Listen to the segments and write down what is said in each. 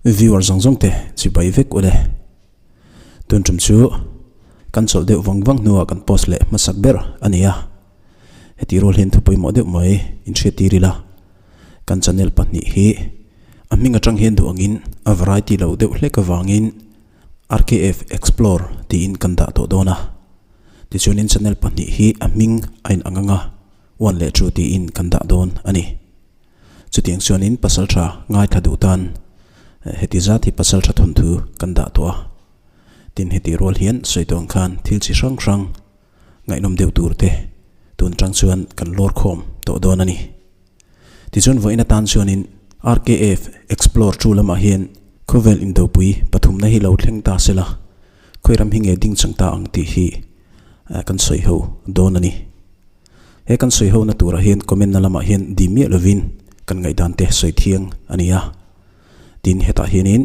Viewer zawng zawng te chibai vek ule. Tun tum chu kan chawlh deuh vang vang hnuah kan post leh hmasak ber a ni a. Heti rual hian thu pawimawh deuh mai inhriat tir ila. Kan channel pahnih hi a hming atang hian duh angin a variety lo deuh hlek avangin RKF Explore tiin kan dah tawh dawn a. Tichuanin channel pahnih hi a hming a inang ang a, one leh two tiin kan dah dawn a ni. Chutiang chuanin pasaltha ngaithla duh tan heti zat hi pasaltha thawnthu kan dah tawh a. Tin heti rual hian sawi tawh ang khan thil chi hrang hrang ngaihnawm deuh tur te tun atang chuan kan lawr khawm tawh dawn a ni. Tichuan vawiin atan chuanin RKF Explore chu lamah hian khawvel indopui pathumna hi lo thleng ta sela khawi ram hi nge ding chang ta ang tih hi kan sawi ho dawn a ni. He kan sawi hona turah hian comment na lamah hian dim miah lovin kan ngaihdan te sawi thiang a ni a. Tin, hetah hianin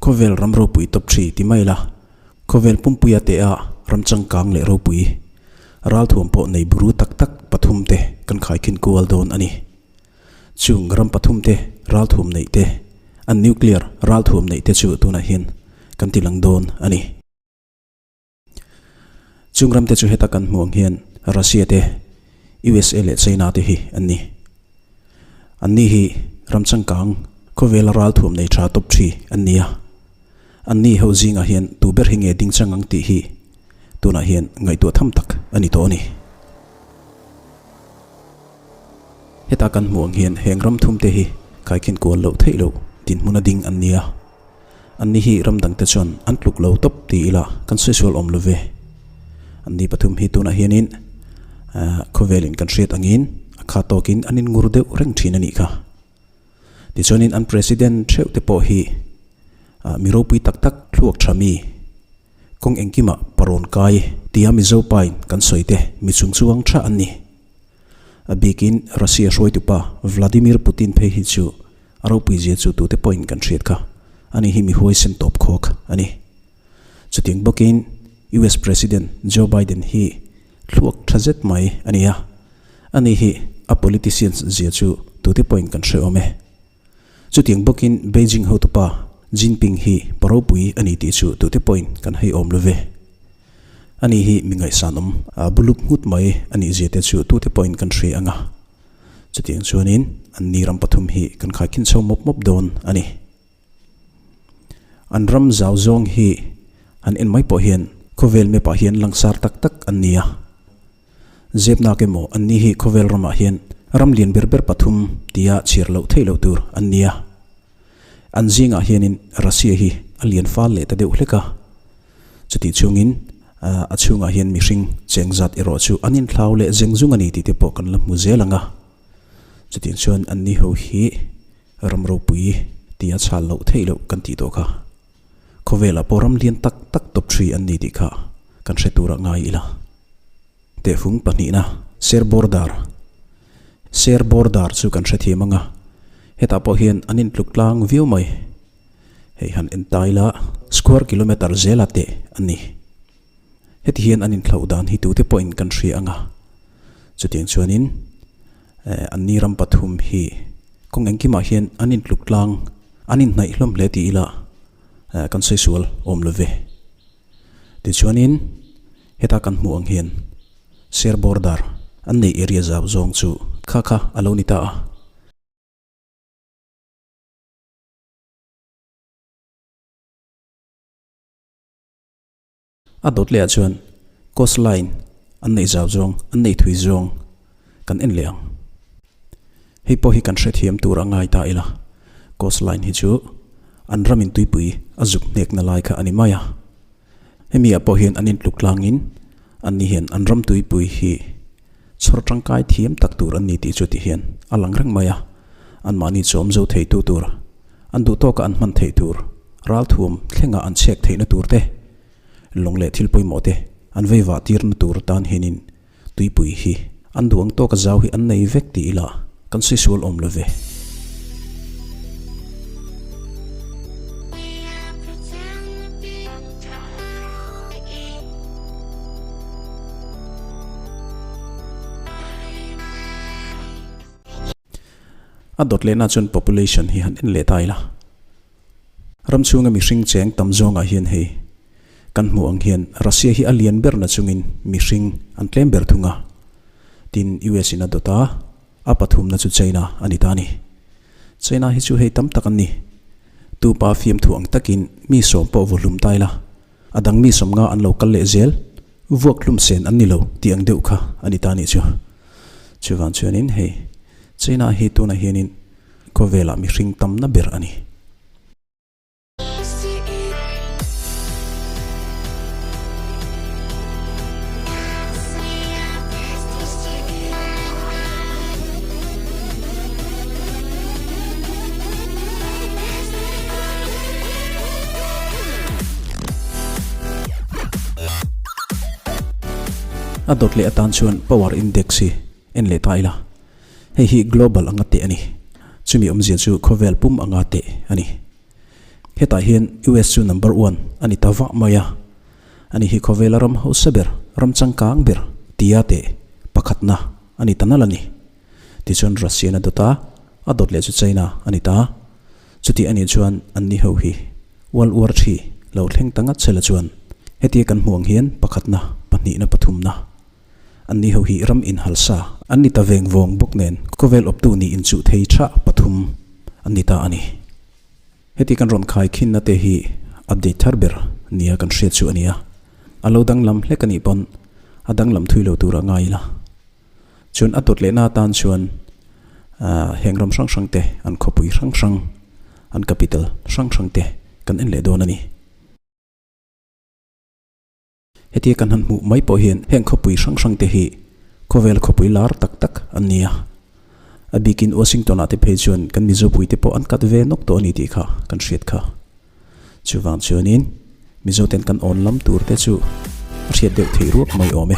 khawvel ram ropui top thi ti mai la, khawvel pumpuia te a ram changkang leh ropui ralthuam pawh nei buru tak tak pathum te kan khaikhin kual dawn a ni. Chung ram pathum te ralthuam neih te, an nuclear ralthuam neih te chu tunah hian kan ti lang dawn a ni. Chung ramte chu heta kan hmuh ang hian Russia te, USA leh China te hi an ni. Anni hi ram changkang khawvela ralthuam nei tha tawp thi an ni a. Anni ho zingah hian tu ber hi nge ding chang ang tih hi tunah hian ngaihtuah tham tak a ni tawh a ni. Heta kan hmuh ang hian heng ram thumte hi kaikhin kual loh theih loh dinhmun a ding an ni a. Anni hi ram dangte chuan an tluk lo tawp ti ila kan sawi sual awm lo ve. Anni pathum hi tunah hianin khawvelin kan hriat angin a kha tawkin an inngur deuh reng thin a nih kha. Tichuanin an president theuh te pawh hi mi ropui tak tak thluak tha mi kawng engkimah parawn kai tia Mizo pain kan sawi te mi chung chuang tha an ni. A bikin Russia hruaitupa Vladimir Putin phei hi chu A ropui zia chu tute pawhin kan hriat kha. Ani hi mi huaisen tawp khawk a ni. Chutiang bawkin US President Joe Biden hi thluak tha zet mai a ni a. Ani hi a politicians zia chu tute pawhin kan hre awm e. Chutiang bawkin Beijing hotupa Jinping hi pa ropui a ni tih chu tute pawhin kan hei awm lo ve. Ani hi mi ngaihsanawm buluk nghut mai a nih zia te chu tute pawhin kan hre ang a. Chutiang chuanin an ni ram pathum hi kan khaikhin chho mawp mawp dawn a ni. An ram zau zawng hi han en mai pawh hian khawvel map ah hian langsar tak tak an ni a. Zepnak emaw an ni hi khawvel ramah hian ram lian ber ber pathum tia chhiar loh theih loh tur an ni a. An zingah hianin Russia hi a lian fal leh ta deuh hlek a. Chutih chungin a chhungah hian mihring cheng zat erawh chu an inthlau leh zeng zung a ni tih te pawh kan la hmu zel ang a. Chutiang chuan an ni ho hi ram ropui tia chhal loh theih loh kan tih tawh kha. Khawvelah pawh ram lian tak tak tawp thi an ni tih kha kan hre turah ngai ila. Tehfung pahnihna, Ser Bordar Ser Bordar chu kan hrethiam ang a, hetah pawh hian an intluk tlang viau mai. Hei han en ta ila square kilometer zela teh a ni. Heti hian an inthloh dan hi tute pawhin kan hria ang a. Chutiang chuanin an ni ram pathum hi kawng engkimah hian an intluk tlang, an inhnaih hlawm hle ti ila kan sawi sual awm lo ve. Tichuanin heta kan hmuh ang hian Ser Border an nei area zau zawng chu kha kha a lo ni ta a. A dawt leh ah chuan coast line an neih zau zawng, an nei thui zawng kan en leh ang. Hei pawh hi kan hrethiam tur a ngai ta ila, coast line hi chu an ram in tuipui a zuk hnek na lai kha a ni mai a. Hemi ah pawh hian an intluk tlangin an ni hian an ram tuipui hi chhawr tangkai thiam tak tur an ni tih chu ti hian a lang reng mai a, anmahni chawm zo theitu tur, an duh tawka an hman theih tur, ralthuam thlenga an chhek theihna tur te, lawng leh thil pawimawh te an veivah tirna tur tan hianin tuipui hi an duh ang tawka zau hi an nei vek ti ila kan sawi sual awm lo ve. A dawt lehna chuan population hi han en leh ta ila. Ram chhunga mihring cheng tam zawngah hian hei kan hmuh ang hian Russia hi a lian ber na chungin mihring an tlem ber thung a. Tin, US in a dawt a, a pathumna chu China a ni ta a ni. China hi chu hei tam tak an ni. Tupa fiamthu ang takin mi sawm pawh vaw hlum ta ila, a dang mi sawm nga an lo kal leh zel, vuak hlum sen an ni lo tih ang deuh kha a ni ta a nih chu. Chuvang chuanin hei China hi tunah hianin khawvelah mihring tamna ber a ni. A dawt leh atan chuan power index hi en leh ta ila. Hei hi global anga teh a ni. Chumi awmzia chu khawvel pum anga teh a ni. Hetah hian US chu number one a ni ta vah mai a. Ani hi khawvela ram hausa ber, ram changkang ber tia teh pakhatna a ni ta nalh a ni. Tichuan Russian a dawt a, a dawt leh chu China a ni ta. Chuti a nih chuan an ni ho hi World War Three lo thleng ta ngat sela chuan hetia kan hmuh ang hian pakhatna, pahnihna, pathumna an ni ho hi ram inhalsa an ni ta veng vawng bawk nen khawvel awptu nih inchuh thei tha pathum an ni ta a ni. Heti kan rawn khai khinna te hi update thar ber nia kan hriat chu a ni a, a lo danglam hlek a nih pawn a danglam thui lo tur a ngai ila. Chuan a dawt lehna atan chuan heng ram hrang hrang te, an khawpui hrang hrang, an capital hrang hrang te kan en leh dawn a ni. Hetia kan han hmuh mai pawh hian heng khawpui hrang hrang te hi khawvel khawpui lar tak tak an ni a. A bikin Washington ah te phei chuan kan Mizopui te pawh an kat ve nawk tawh a ni tih kha kan hriat kha. Chuvang chuanin Mizoten kan awn lam tur te chu a hriat deuh theih ruak mai awm e.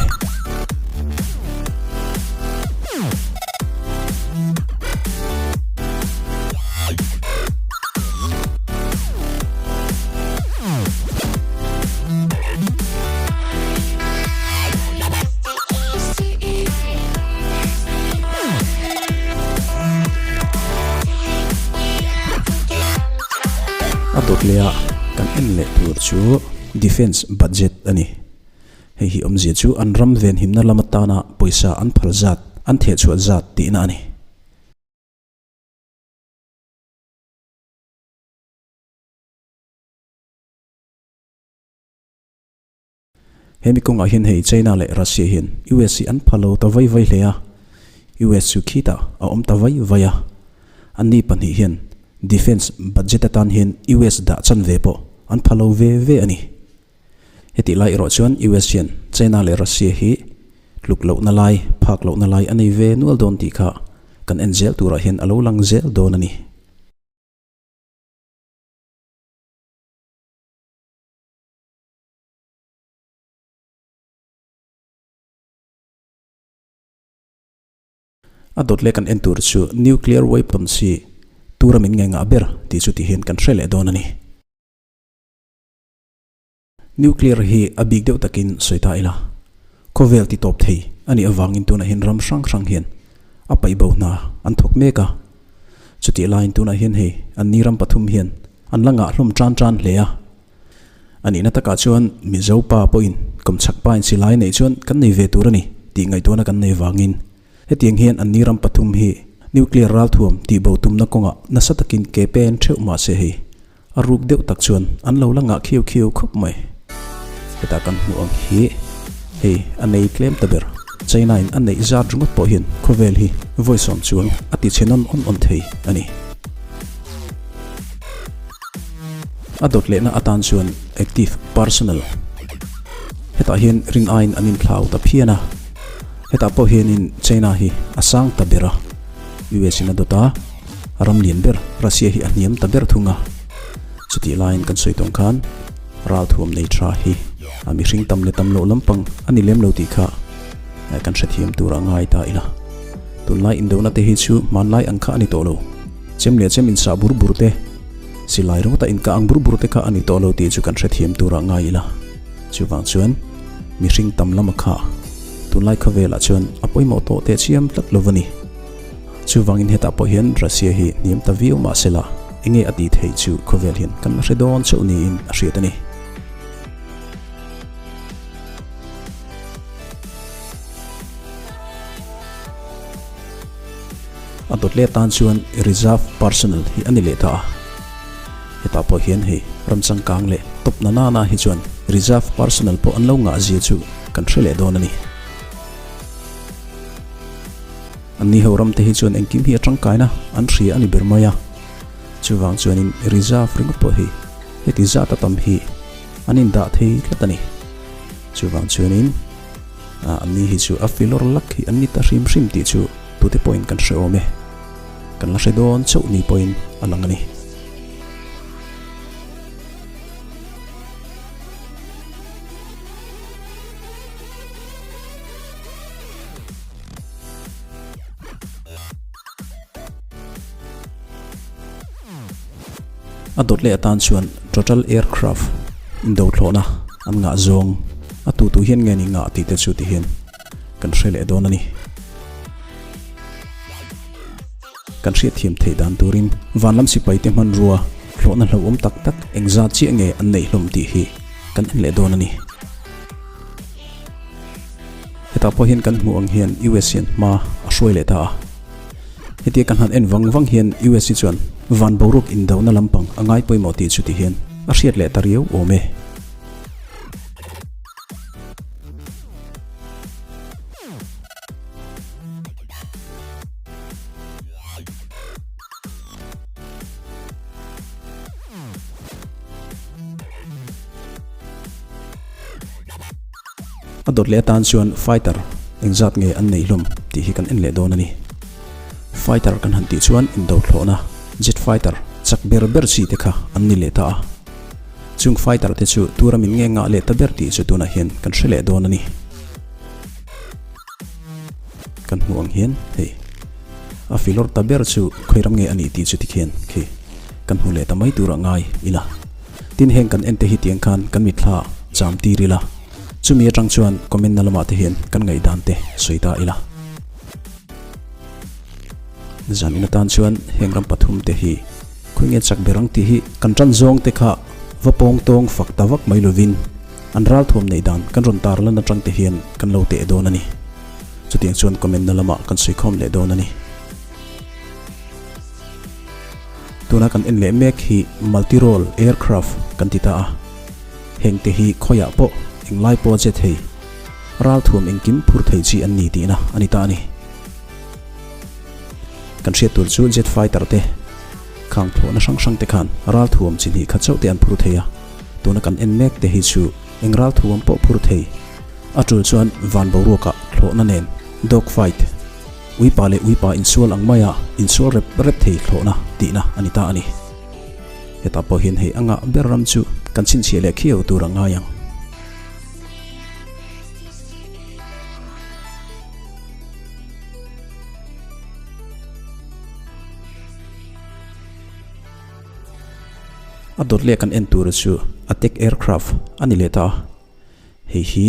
A dawt leh a kan en leh tur chu defence budget a ni. Hei hi awmzia chu an ram venhimna lam atana pawisa an phal zat, an thehchhuah zat tihna a ni. Hemi kawngah hian hei China leh Russia hian US hi an pha lo ta vai vai hle a, US chu khitah a awm ta vai vai a. Anni pahnih hian defence budget atan hian US dah chan ve pawh an pha lo ve ve a ni. Hetih lai erawh chuan US hian China leh Russia hi tluk lohna lai, phak lohna lai a nei ve nual dawn tih kha kan en zel turah hian a lo lang zel dawn a ni. A dawt leh kan en tur chu nuclear weapons hi tura min ngai ngah ber tih chu ti hian kan hre leh dawn a ni. Nuclear hi a bik deuh takin sawi ta ila, khawvel ti tawp thei a nih avangin tunah hian ram hrang hrang hian a paih bo hna an thawk mek a. Chutih laiin tunah hian hei an ni ram pathum hian an la ngah hlawm tan tan hle a. A nihna takah chuan Mizo pa pawhin kawmchhak pa in silai neih chuan kan nei ve tur a ni tih ngaihtuahna kan nei vangin hetiang hian an ni ram pathum hi nuclear ralthuam tihbo tumna kawngah nasa takin ke pen theuh mah se hei a ruk deuh tak chuan an lo la ngah khiau khiau khawp mai. Hetah kan hmuh ang hi hei a nei tlem ta ber. China in a neih zat ringawt pawh hian khawvel hi vawi sawm chuang a ti chhe nawn awn awn thei a ni. A dawt lehna atan chuan active personnel hetah hian rin aiin an inthlau ta phian a, hetah pawh hianin China hi a sang ta ber a, US in a dawt a, ram lian ber Russia hi a hniam ta ber thung a, chutih laiin kan sawi tawng khan ralthuam nei tha hi a mihring tam leh tam loh lampang a ni lem lo tih kha kan hrethiam tur a ngai ta ila. Tunlai indona te hi chu hmanlai ang kha a ni tawh lo. Chem leh chem insah bur bur te, silai ringawta inkah ang bur bur te kha a ni tawh lo tih chu kan hrethiam turah ngai ila. Chuvang chuan mihring tam lama kha tunlai khawvelah chuan a pawimawh tawh teh chiam tlat lo a ni. Chuvangin hetah pawh hian Russia hi hniam ta viau mahsela. enge a tih theih chu khawvel hian kan la hre dawn chauh niin a hriat a ni. A dawt leh atan chuan reserve personnel hi a ni leh ta a. Hetah pawh hian hei ram changkang leh tawp na nana hi chuan reserve personnel pawh an lo ngah zia chu kan hre leh dawn a ni. Anni ho ram te hi chuan engkim hi a tangkaina an hria a ni ber mai a. Chuvang chuanin reserve ringawt pawh hi heti zat a tam hi an indah thei tlat a ni. Chuvang chuanin anni hi chu a filawr lak hi an ni ta hrim hrim tih chu tute pawhin kan hre awm e. Kan la hre dawn chauh ni pawhin a lang a ni. A dawt leh atan chuan Total Aircraft indo thlawhna an ngah zawng a tutu hian nge ni ngah tih te chu ti hian kan hre leh dawn a ni. Kan hriatthiam theih dan turin vanlam sipai te hmanrua hlawhna hlauhawm tak tak engzat chiah nge an neih hlawm tih hi kan en leh dawn a ni. Hetah pawh hian kan hmuh ang hian US hian hma a hruai leh ta a. Hetia kan han en vang vang hian US hi chuan van boruak indohna lampang a ngai pawimawh tih chu ti hian a hriat leh ta riau awm e. A dawt leh atan chuan fighter engzat nge an nei hlawm tih hi kan en leh dawn a ni. Fighter kan han tih chuan indo thlawhna jet fighter chak ber ber chi te kha an ni leh ta a. Chung fighter te chu tura min nge ngah leh ta ber tih chu tunah hian kan hre leh dawn a ni. Kan hmuh ang hian hei a filawr ta ber chu khawi ram nge a nih tih chu tikhian khi kan hmu leh ta mai turah ngai ila. Tin heng kan en te hi tiang khan kan mitthla cham tir ila, chumi atang chuan comment na lamah te hian kan ngaihdan te sawi ta ila. Zan in atan chuan heng ram pathum te hi khawi nge chak ber ang tih hi kan tan zawng te kha va pawng tawng fak ta vak mai lovin an ralthuam neih dan kan rawn tar lan atang te hian kan lo teh dawn a ni. Chutiang chuan comment na lamah kan sawi khawm leh dawn a ni. Tuna kan en leh mek hi multi-role aircraft kan ti ta a, heng te hi khawiah pawh englai pawh a che thei, ralthuam engkim phur thei chi an ni tihna a ni ta a ni. Kan hriat tur chu jet fighter te, khang thlawhna hrang hrang te khan ralthuam chi hnih khat chauh te an phur thei a, tuna kan en mek te hi chu eng ralthuam pawh phur thei, a tul chuan van boruakah thlawhna nen dog fight, Uipa leh uipa insual ang maia insual rep rep thei thlawhna tihna a ni ta a ni. Hetah pawh hian hei anga ber ram chu kan chhinchhiah leh khiau tur a ngai ang. A dawt leh kan en tur chu Attack Aircraft a ni leh ta a, hei hi.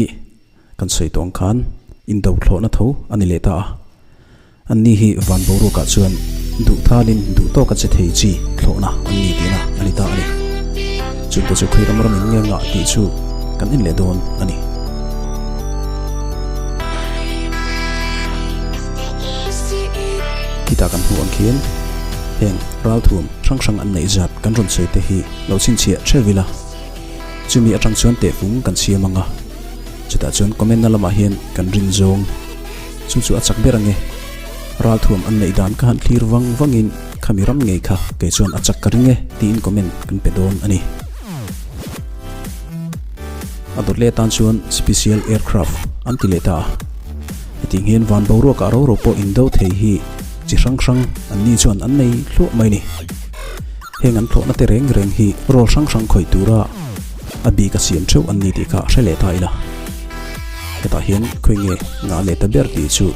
Kan sawi tawng khan indo thlawhna tho a ni leh ta a. Anni hi van boruakah chuan duh thalin duh tawka che thei chi thlawhna an ni tihna a ni ta a ni. Chungte chu khawi ram ramin nge ngah tih chu kan en leh dawn a ni. Khitah kan hmuh ang khian heng ralthuam hrang hrang an neih zat kan rawn sawi te hi lo chhinchhiah theuh ila. Chumi atang chuan tehfung kan siam ang a, chutah chuan comment na lamah hian kan rin zawng chu chu a chak ber ang e. Ralthuam an neih dan ka han thlir vang vangin khami ram ngei kha kei chuan a chak ka ring e tiin comment kan pe dawn a ni. A dawt leh atan chuan special aircraft an ti leh ta a, hetiang hian van boruakah ro ro pawh indo thei hi chi hrang hrang an ni chuan an nei hluah mai a ni. Heng an thlawhna te reng reng hi role hrang hrang khawih tura a bik a siam theuh an ni tih kha hre leh ta ila. Hetah hian khawi nge ngah leh ta ber tih chu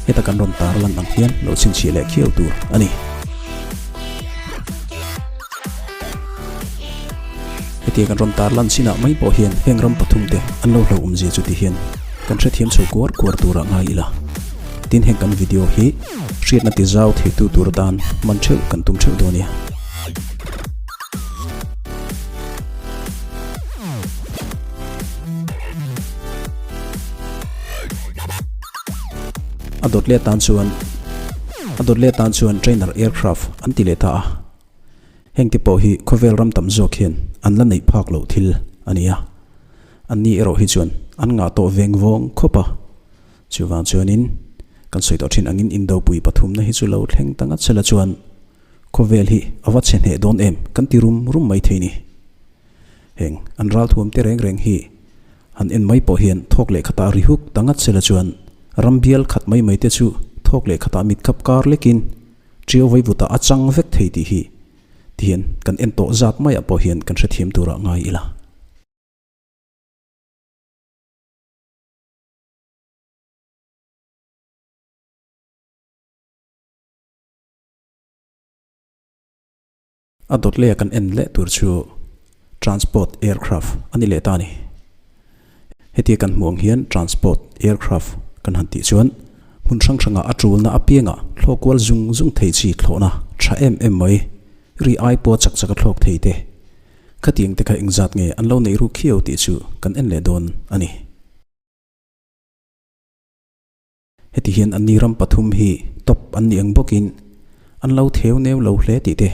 heta kan rawn tar lan ang hian lo chhinchhiah leh khiau tur a ni. Hetia kan rawn tar lan chinah mai pawh hian heng ram pathum te an lo hlauhawmzia chu ti hian kan hrethiam chho kuar kuar turah ngai ila. Tin heng kan video hi Hriatna ti zau theitu tur atan man theuh kan tum theuh dawn nia. A dawt leh atan chuan A dawt leh atan chuan trainer aircraft an ti leh ta a. Hengte pawh hi khawvel ram tam zawk hian an la neih phak loh thil a ni a. Anni erawh hi chuan an ngah tawh veng vawng khawp a. Chuvang chuanin kan sawi tawh thin angin Indopui pathumna hi chu lo thleng ta ngat sela chuan khawvel hi a va chhe hneh dawn em kan ti rum rum mai thei ni. Heng an ralthuam te reng reng hi han en mai pawh hian thawk leh khatah ri huk ta ngat sela chuan ram bial khat mai mai te chu thawk leh khatah mit khap kar lekin Ṭiau vaivutah a chang vek thei tih hi tihian kan en tawh zat maiah pawh hian kan hrethiam turah ngai ila. A dawt leia kan en leh tur chu Transport Aircraft a ni leh ta a ni. Hetia kan hmuh ang hian Transport Aircraft kan han tih chuan hmun hrang hrangah a tulna apiangah thlawk kual zung zung thei chi thlawhna tha em em mai, ri ai pawh chak chaka thlawk thei te, khatiang te kha engzat nge an lo neih ruk khiau tih chu kan en leh dawn a ni. Heti hian anni ram pathum hi top an nih ang bawkin an lo theu neu lo hle tih te,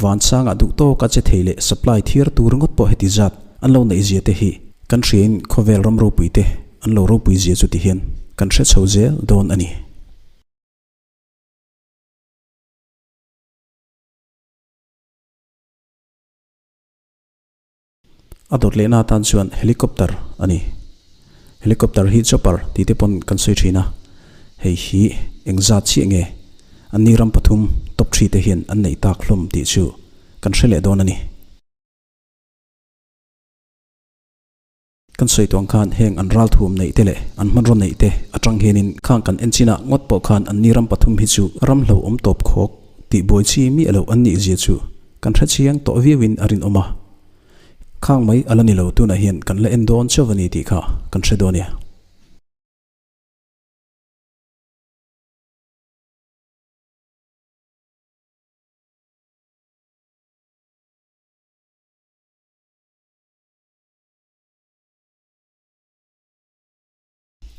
vansangah duh tawka che thei leh supply thiar tur ringawt pawh heti zat an lo neih zia te hi kan hriain khawvel ram ropui te an lo ropui zia chu ti hian kan hre chho zel dawn a ni. A dawt lehna atan chuan helicopter a ni. Helicopter hi chopper tih te pawn kan sawi thin a, hei hi engzat chiah nge anni ram pathum top thi te hian an neih tak hlawm tih chu kan hre leh dawn a ni. Kan sawi tuang khan heng an ralthuam neih te leh an hmanraw neih te atang hianin khang kan en chinah ngawt pawh khan anni ram pathum hi chu ram hlauhawm tawp khawk tih buai chi miah loh an nih zia chu kan hre chiang tawh viauin a rinawm a. Khang mai a la ni lo tunah hian kan la en dawn chauh a ni tih kha kan hre dawn e.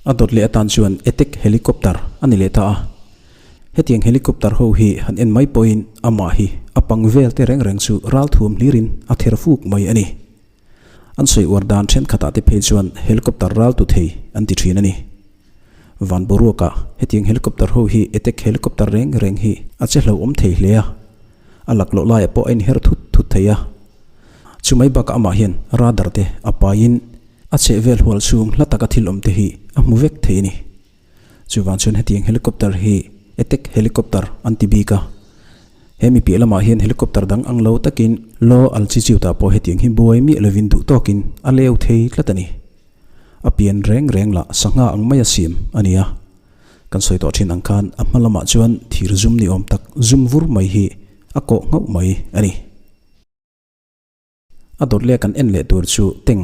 A dawt leh atan chuan attack helicopter a ni leh ta a. Hetiang helicopter ho hi han en mai pawhin amah hi a pang vel te reng reng chu ralthuam hlirin a ther fuk mai a ni. An sawi uar dan thenkhatah te phei chuan helicopter ral tu thei an ti thin a ni. Van boruakah hetiang helicopter ho hi attack helicopter reng reng hi a che hlauhawm thei hle a, a laklawh laiah pawh a inher thut thut thei a. Chumai bakah amah hian radar te a paiin a chhehvel hual chhung hla taka thil awm te hi a hmu vek thei a ni. Chuvang chuan hetiang helicopter hi attack helicopter an ti bik a. He mi piah lamah hian helicopter dang ang lo takin low altitude ah pawh hetiang hi buai miah lovin duh tawkin a leu thei tlat a ni. A pian reng reng lah sangha ang maia siam a ni a. Kan sawi tawh thin ang khan a hma lamah chuan thir zum ni awm tak zum vur mai hi a kawh nghauh mai a ni. A dawt leh kan en leh tur chu teng.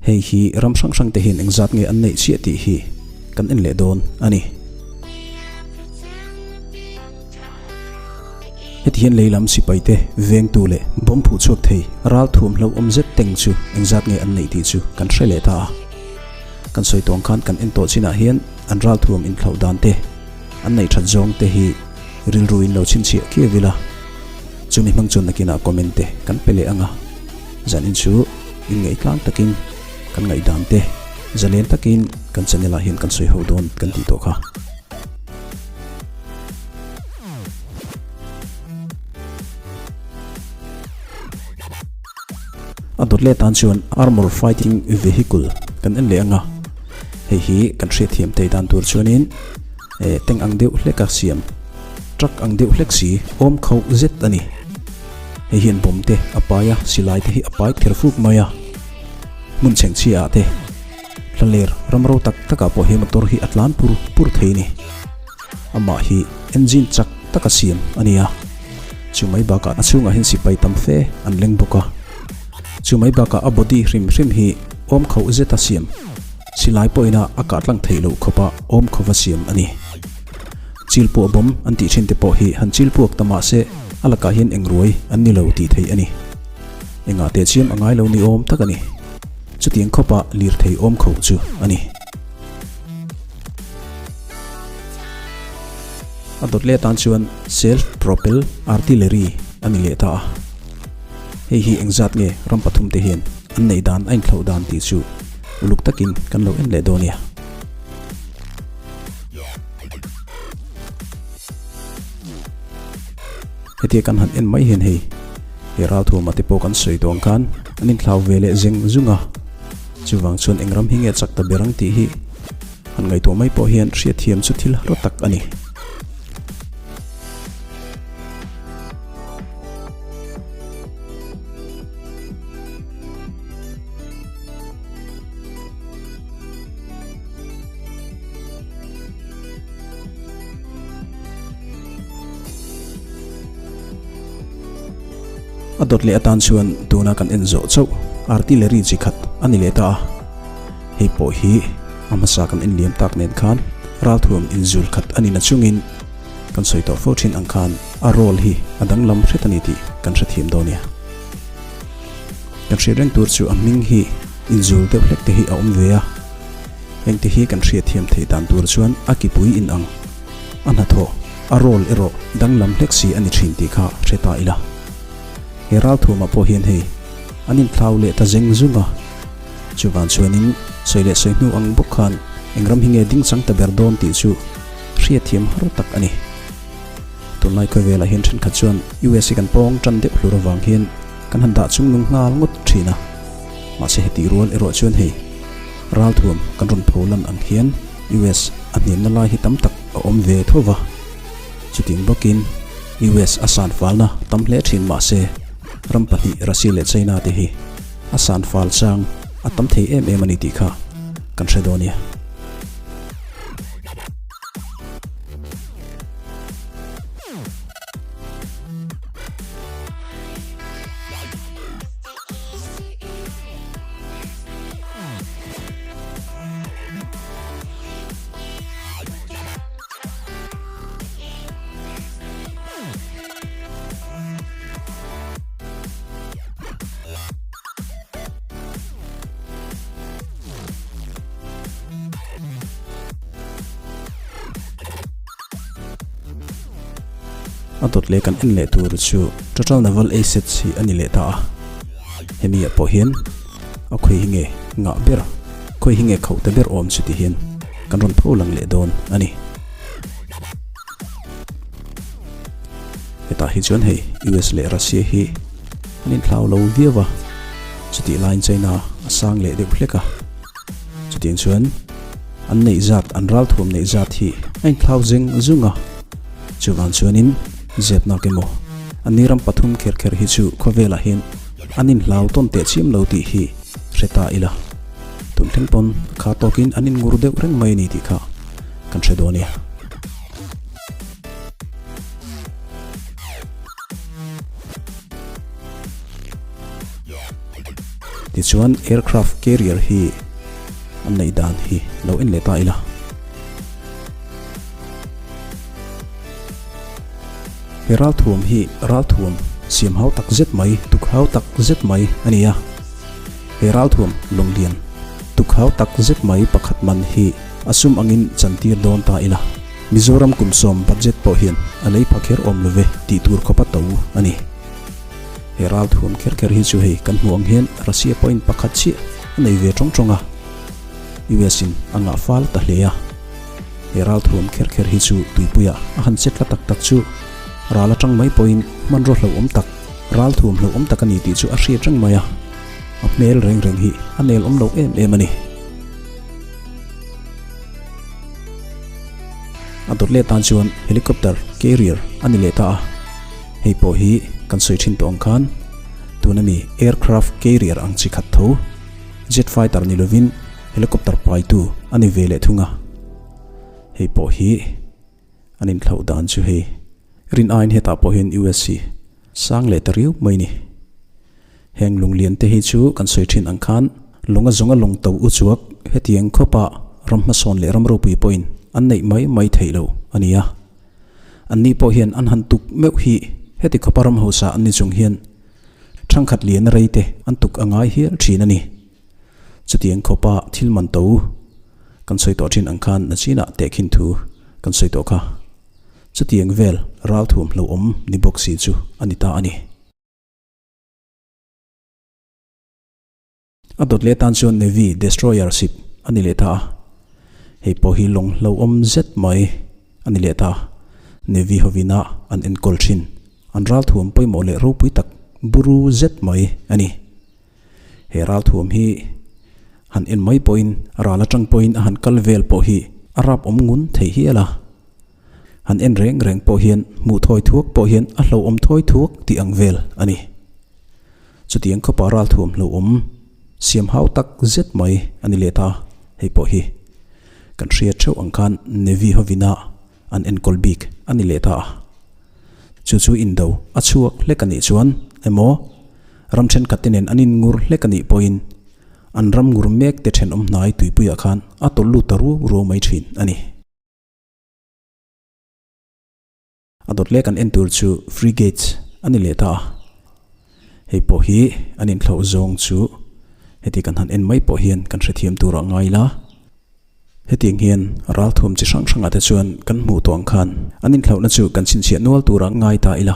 Hei hi ram hrang hrang te hian engzat nge an neih chiah tih hi kan en leh dawn a ni. Heti hian lei lam sipai te vengtu leh bomb phuh chhuak thei ral thuam hlauhawm zet teng chu engzat nge an neih tih chu kan hre leh ta a. Kan sawi tawng khan kan en tawh chinah hian an ral thuam inthlauh dan te, an neih that zawng te hi rilru in lo chhinchhiah khiau ila. Chumi hmang chuan nakinah comment te kan pe leh ang a, zanin chu inngaih tlang takin kan ngaihdan te zalen takin kan channel ah hian kan sawi ho dawn kan tih tawh kha. A dawt leh tan chuan Armor Fighting Vehicle kan en leh ang a, hei hi kan hriatthiam thei dan tur chuanin eh tank ang deuh hleka siam truck ang deuh hlek si awm khauh zet a ni. Hei hian bomb te a pai a, silai te hi a pai ther fuk mai a, hmun chhengchhia ah te hlaler ram ro tak tak ah pawh he motor hi a tlan pur pur thei a ni. Amah hi engine chak tak a siam a ni a, chu mai bakah a chhungah hian sipai tam fe an leng bawk a, chu mai bakah a body hrim hrim hi awm khauh zet a siam silai pawhin a a kah tlang theih loh khawpa awm khawva siam a ni. Chil puah bawm an tih thin te pawh hi han chil puak ta mah se a lakah hian eng ruai an ni lo tih theih a ni. Engah teh chiam a ngai lo ni awm tak a ni. Chutiang khawpa lirthei awm kho chu a ni. A dawt leh atan chuan self propel artillery a ni leh ta a. Hei hi engzat nge ram pathumte hian an neih dan a inthlauh dan tih chu uluk takin kan lo en leh dawn nia. Hetia kan han en mai hian hei he ralthuama te pawh kan sawi dawn khan an inthlau ve leh zeng zung a, chuvang chuan eng ram hi nge chak ta ber ang tih hi han ngaihtuah mai pawh hian hriatthiam chu thil har tak a ni. A dawt leh atan chuan tuna kan en zawh chauh artillery chi khat a ni leh ta a, hei pawh hi a hmasa kan en liam tak nen khan ralthuam inzul khat a ni na chungin kan sawi tawh fo thin ang khan a role hi a danglam hret a ni tih kan hrethiam dawn nia. Kan hriat reng tur chu a hming hi inzul deuh hlek te hi a awm ve a, hengte hi kan hriatthiam theih dan tur chuan a kipui inang a hnathawh a role erawh danglam hlek si a ni thin tih kha hre ta ila. He ralthuamah pawh hian hei an inthlau leh ta zeng zung a, chuvang chuanin sawi leh sawi hnu ang bawk khan eng ram hi nge ding chang ta ber dawn tih chu hriatthiam har tak a ni. Tunlai khawvelah hian thenkhat chuan US hi kan pawng tan deuh hlur avang hian kan han dah chung nung nghal ngawt thin a, mahse heti rual erawh chuan hei ralthuam kan rawn pho lan ang hian US a hniamna lai hi tam tak a awm ve tho va, chutiang bawkin US a san falna tam hle thin mahse ram pahnih Russia leh China te hi a san fal chang a tam thei em em a ni tih kha kan hre dawn nia. A dawt leh kan en leh tur chu Total Naval Assets hi a ni leh ta a, hemi ah pawh hian a khawi hi nge ngah ber khawi hi nge khauh ta ber awm chu ti hian kan rawn pho lang leh dawn a ni. Hetah hi chuan hei US leh Russia hi an inthlau lo viau a, chutih laiin China a sang leh deuh hlek a. Chutiang chuan an neih zat, an ralthuam neih zat hi a inthlau zeng zung a. Chuvang chuanin zepnak emaw an ni ram pathum kher kher hi chu khawvelah hian an inhlau tawn teh chiam lo tih hi hre ta ila. Tun thleng pawn kha tawkin an inngur deuh reng mai a ni tih kha kan hre dawn nia. Tichuan aircraft carrier hi an neih dan hi lo en leh ta ila. He ralthuam hi ralthuam siam hau tak zet mai, tuk hau tak zet mai a ni a. He ralthuam lawnglian tuk hau tak zet mai pakhat man hi a sum angin chantir dawn ta ila. Mizoram kum sawm budget pawh hian a lei pha kher awm love tih tur khawpa to a ni. He ralthuam kher kher hi chu hei kan hmuh ang hian Russia pawhin pakhat chiah a nei ve tawng tawng a, US in a ngah fal ta hle a. He ralthuam kher kher hi chu tuipuiah a han che tla tak tak chu ral atang mai pawhin hmanraw hlauhawm tak, ralthuam hlauhawm tak a ni tih chu a hriat reng mai a, a hmel reng reng hi a nel awm lo em em a ni. A dawt leh tan chuan helicopter carrier a ni leh ta a, hei pawh hi kan sawi thin tawh ang khan tuna mi aircraft carrier ang chi khat tho jet fighter ni lovin helicopter paitu a ni ve leh thung a, hei pawh hi an inthlauh dan chu hei rin aiin hetah pawh hian US hi sang leh ta riau mai ni. Heng lunglian te hi chu kan sawi thin ang khan lung a zawnga lung to u chuak hetiang khawpa ram hmasawn leh ram ropui pawhin an neih mai mai theih lo a ni a. Anni pawh hian an han tuk meuh hi heti khawpa ram hausa an ni chung hian thangkhat lian rei te an tuk a ngai hial thin a ni. Chutiang khawpa thil man to kan sawi tawh thin ang khan nachinah tehkhin thu kan sawi tawh kha. Chutiang vel ralthuam hlauhawm ni bawk si chu a ni ta a ni. A dawt leh tan chuan Navy Destroyer ship a ni leh ta a. Hei pawh hi lawng hlauhawm zet mai a ni leh ta. Navy hovina an enkawl thin an ralthuam pawimawh leh ropui tak buru zet mai a ni. He ralthuam hi han en mai pawhin ral atang pawhin a han kal vel pawh hi a rap awm ngun thei hial a. Han en reng reng pawh hian hmuh thawi thuak pawh hian a hlauhawm thawi thuak tih ang vel a ni. Chutiang khawpa ralthuam hlauhawm siam hau tak zet mai a ni leh ta. Hei pawh hi kan hriat theuh ang khan Navy hovina an enkawl bik a ni leh ta a. Chu chu indo a chhuak hlek a nih chuan emaw ram thenkhat te nen an inngur hlek a nih pawhin an ram ngur mek te thenawm hnai tuipuiah khan a tawlh lut ta ruau ruau mai thin a ni. A dawt leh kan en tur chu frigates a ni leh ta a. Hei pawh hi an inthlauh zawng chu heti kan han en mai pawh hian kan hrethiam turah ngai la. Hetiang hian ralthuam chi hrang hrangah te chuan kan hmuh tawh ang khan an inthlauhna chu kan chhinchhiah nual turah ngai ta ila.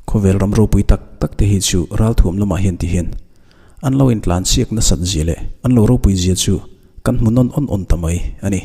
Khawvel ram ropui tak tak te hi chu ralthuam lamah hian ti hian an lo intlan chiak nasat zia leh an lo ropui zia chu kan hmu nawn awn awn ta mai a ni.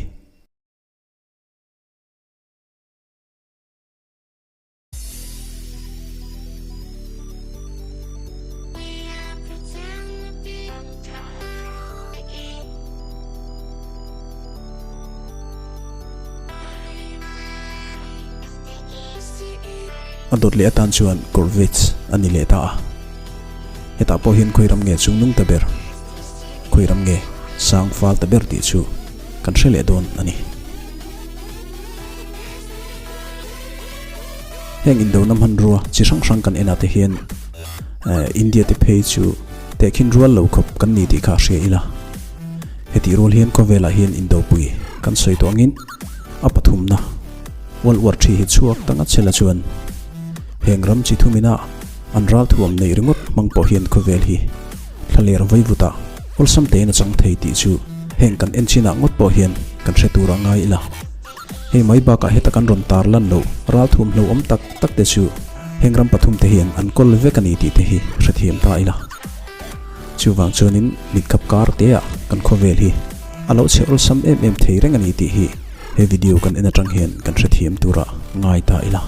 A dawt leh atan chuan Corvettes a ni leh ta a. Hetah pawh hian khawi ram nge chungnung ta ber, khawi ram nge sang fal ta ber tih chu kan hre leh dawn a ni. Heng indona hmanrua chi hrang hrang kan enah te hian India te phei chu tehkhin rual lo khawp kan ni tih kha a hria ila. Hetih rual hian khawvelah hian indopui kan sawi tawh angin a pathumna World War Three hi chhuak ta ngat sela chuan heng ram chi thumina an ralthuam neih ringawt hmang pawh hian khawvel hi thlaler vaivutah awlsam tein a chang thei tih chu heng kan en chinah ngawt pawh hian kan hre tur a ngai ila. Hei mai bakah heta kan rawn tar lan loh ralthuam hlauhawm tak tak te chu heng ram pathum te hian an kawl vek a ni tih te hi hrethiam ta ila. Chuvang chuanin mitkhap kar teah kan khawvel hi a lo chhe awlsam em em thei reng a ni tih hi he video kan en atang hian kan hrethiam turah ngai ta ila.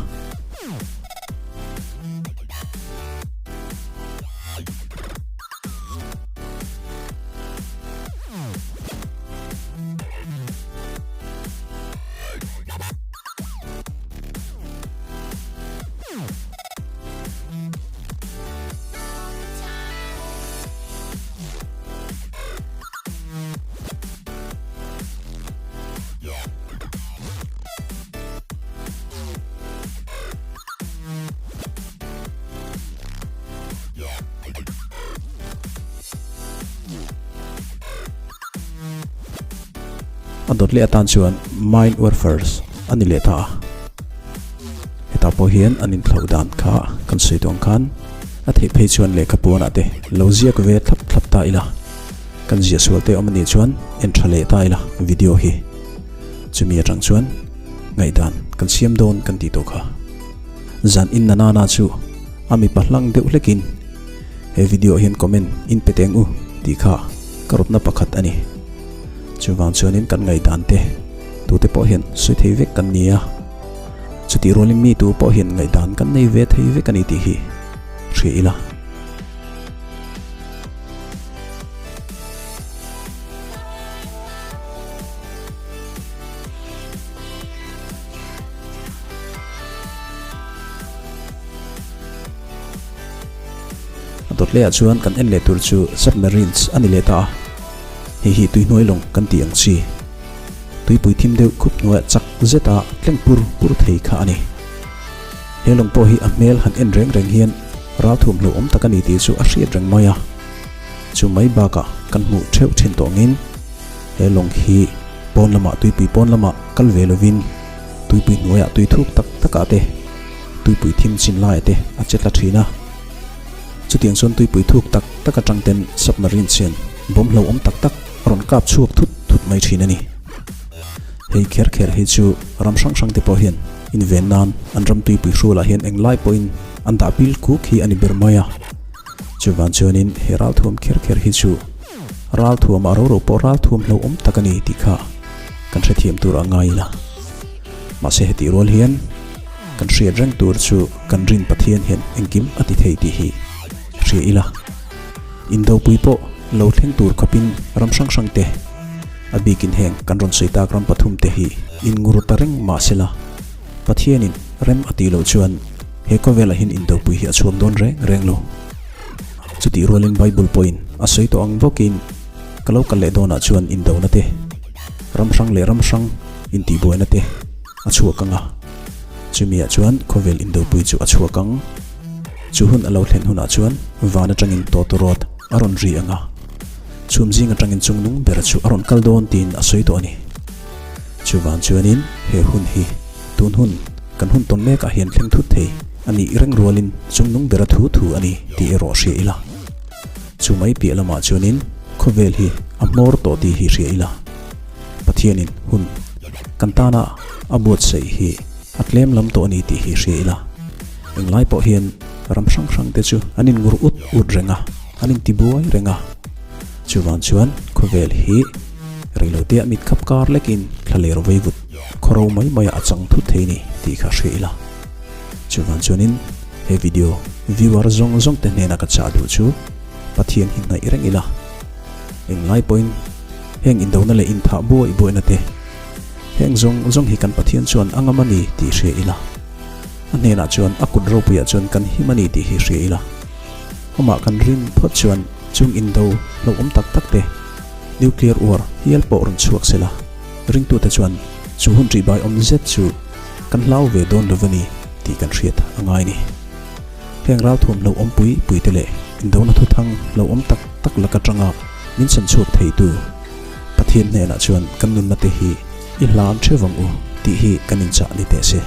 A dawt leh atan chuan Mine Warfares a ni leh ta a. Hetah pawh hian an inthlauh dan kha kan sawi tawh ang khan a theih phei chuan lehkha puanah te lo ziak ve thlap thlap ta ila. Kan ziah sual te awm a nih chuan en tha leh ta ila video hi. Chumi atang chuan ngaihdan kan siam dawn kan tih tawh kha. Zan in na nana chu a mipa hlang deuh hlekin he video ah hian comment in pe teng u tih kha ka rawtna pakhat a ni. Chuvang chuanin kan ngaihdan te tute pawh hian sawi thei vek kan ni a, chutih rualin mi tu pawh hian ngaihdan kan nei ve thei vek a ni tih hi hria ila. A dawt lehah chuan kan en leh tur chu submarines a ni leh ta a, hei hi tuihnuai lawng kan tih ang chi. Tuipui thim deuh khup hnuaiah chak zeta tleng pur pur thei kha a ni. He lawng pawh hi a hmel han en reng reng hian ralthuam hlauhawm tak a ni tih chu a hriat reng mai a. Chu mai bakah kan hmuh theuh thin tawh angin he lawng hi pawn lamah tuipui pawn lamah kal ve lovin tuipui hnuaiah tui thuk tak takah te tuipui thim chin laiah te a che tla thin a. Chutiang chuan tuipui thuk tak tak atang ten submarine chian bawm hlauhawm tak tak a rawn kap chhuak thut thut mai thin a ni. Hei kher kher hi chu ram hrang hrang te pawh hian inven nan an ram tuipui hrualah hian englai pawhin an dah pil kuk hi a ni ber mai a. Chuvan chuanin he ralthuam kher kher hi chu ralthuam a roro pawh ralthuam hlauhawm tak a ni tih kha kan hrethiam tur a ngai ila. Mahse hetih rual hian kan hriat reng tur chu kan rin Pathian hian engkim a ti thei tih hi hria ila. Indopui pawh lo thleng tur khawpin ram hrang hrang te a bikin heng kan rawn sawi tak ram pathum te hi inngur ta reng mahsela Pathianin rem a tih loh chuan he khawvelah hian indopui hi a chhuak dawn reng reng lo. Chutih rualin Bible pawhin a sawi tawh ang bawkin ka lo kal leh dawnah chuan indona te, ram hrang leh ram hrang intihbuaina te a chhuak ang a. Chumiah chuan khawvel indopui chu a chhuak ang. Chu hun a lo thlen hunah chuan van atangin tawtawrawt a rawn ri ang a, chhum zing atangin chungnung ber chu a rawn kal dawn tiin a sawi tawh a ni. Chuvan chuanin he hun hi tun hun kan hun tawn mekah hian thleng thut thei a nih reng rualin chungnung bera thu thu a ni tih erawh hria ila. Chu mai piah lamah chuanin khawvel hi a hmawr tawh tih hi hria ila. Pathianin hun kan tana a buatsaih hi a tlem lam tawh a ni tih hi hria ila. Englai pawh hian ram hrang hrang te chu an inngur ut ut reng a, an intibuai reng a. Chuvan chuan khawvel hi reiloteah mit khap kar lekin thla ler veivut khawro mai maiah a chang thut thei ni tih kha hria ila. Chuvan chuanin he video viewer zawng zawng te hnena ka chah duh chu Pathian hi hnaih reng ila. Englai pawhin heng indona leh inthah buai buaina te heng zawng zawng hi kan Pathian chuan a ngam a ni tih hria ila. A hnenah chuan a kut ropuiah chuan kan him a ni tih hi hria ila. Amah kan rin phawt chuan chung indo hlauhawm tak tak te nuclear war hial pawh rawn chhuak se la, ringtute chuan chu hun ṭihbai awm zet chu kan hlau ve dawn lo va ni tih kan hriat a ngai ni. Heng ralthuam hlauhawm pui pui te leh indona thuthang hlauhawm tak tak lak aṭanga min chhan chhuak theitu Pathian hnenah chuan kan nunna te hi i hlan ṭheuh vang u tih hi kan inchah ni teh se.